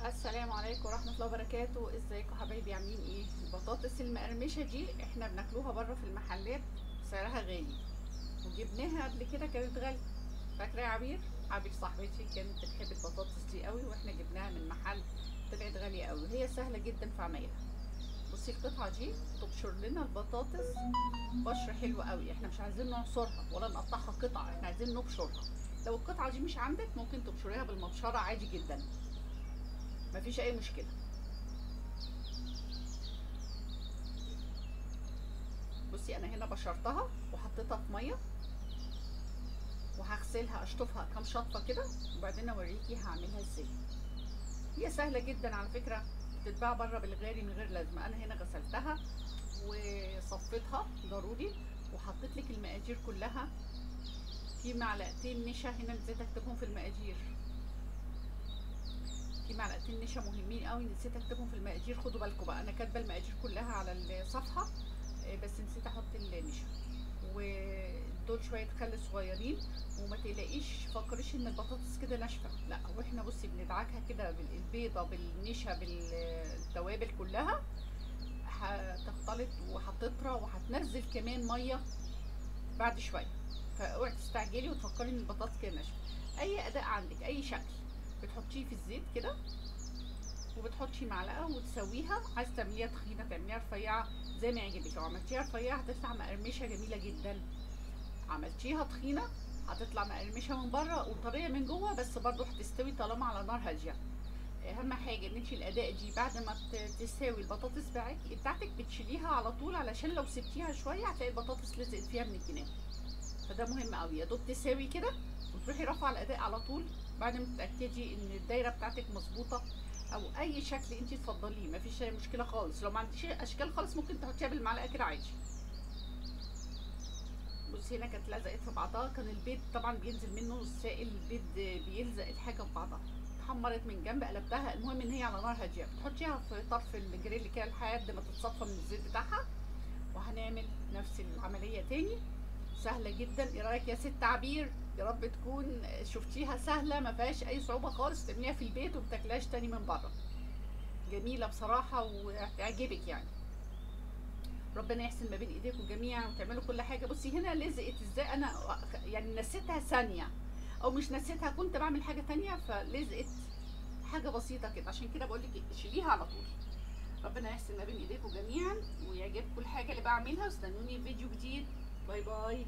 السلام عليكم ورحمة الله وبركاته. ازيكم حبايبي، عاملين ايه؟ البطاطس المقرمشه دي احنا بناكلوها بره في المحلات، سعرها غالي، وجبناها قبل كده كانت غالية. فاكره يا عبير؟ عبير صاحبتي كانت بتحب البطاطس دي قوي، واحنا جبناها من محل طلعت غالية قوي. هي سهلة جدا في عمايلها. بصي القطعة دي تبشر لنا البطاطس بشر حلو قوي. احنا مش عايزين نعصرها ولا نقطعها قطع، احنا عايزين نبشرها. لو القطعة دي مش عندك ممكن تبشريها بالمبشره عادي جدا، مفيش اي مشكلة. بصي انا هنا بشرتها وحطيتها في مية، وهغسلها اشطفها كام شطفه كده وبعدين اوريكي هعملها ازاي. هي سهلة جدا على فكرة، بتتباع بره بالغالي من غير لازمه. انا هنا غسلتها وصفيتها ضروري، وحطيت لك المقادير كلها. في معلقتين نشا هنا نسيت اكتبهم في المقادير، في معلقتين نشا مهمين قوي نسيت اكتبهم في المقادير. خدوا بالكم بقى، انا كاتبه المقادير كلها على الصفحة بس نسيت احط النشا. ودول شوية خل صغيرين، وما تقلقيش فكريش ان البطاطس كده ناشفة، لا، واحنا بصي بندعكها كده بالبيضه بالنشا بالتوابل كلها، هتختلط وهتطرى وهتنزل كمان مية بعد شوية. فاوعي تستعجلي وتفكري ان البطاطس كده ناشفة. اي اداء عندك، اي شكل بتحطيه في الزيت كده، وبتحطي معلقه وتسويها. عايزه تعمليها تخينة تعمليها رفيعة زي ما يعجبك. لو عملتيها رفيعة هتطلع مقرمشه جميلة جدا، عملتيها تخينة هتطلع مقرمشه من بره وطريه من جوه، بس برضو هتستوي طالما على نار هادية. اهم حاجة ان انت الاداء دي بعد ما تساوي البطاطس بتاعتك بتشيليها على طول، علشان لو سبتيها شوية هتلاقي البطاطس لزقت فيها من الجناب. فده مهم قوي، يا دوب تساوي كده وتروحي رافعه الاداء على طول بعد ما تتاكدي ان الدايرة بتاعتك مظبوطة، او اي شكل انت تفضليه، مفيش اي مشكلة خالص. لو ما عندكيش اشكال خالص ممكن تحطيها بالمعلقه كده عادي. بصي هنا كانت لزقت في بعضها، كان البيض طبعا بينزل منه السائل، البيض بيلزق الحاجة في بعضها. اتحمرت من جنب قلبتها. المهم ان هي على نار هادية، بتحطيها في طرف الجريل كده لحد ما تتصفى من الزيت بتاعها. وهنعمل نفس العملية تاني، سهلة جدا. ايه رايك يا ست عبير؟ يا رب تكون شفتيها سهلة ما فيهاش اي صعوبة خالص، تعمليها في البيت وما بتاكلهاش تاني من بره. جميلة بصراحة وهتعجبك يعني. ربنا يحسن ما بين ايديكم جميعا وتعملوا كل حاجة. بصي هنا لزقت ازاي، انا يعني نسيتها ثانية او مش نسيتها، كنت بعمل حاجة تانية فلزقت حاجة بسيطة كده، عشان كده بقول لك شيليها على طول. ربنا يحسن ما بين ايديكم جميعا ويعجبكم الحاجة اللي بعملها. واستنوني في فيديو جديد. bye bye.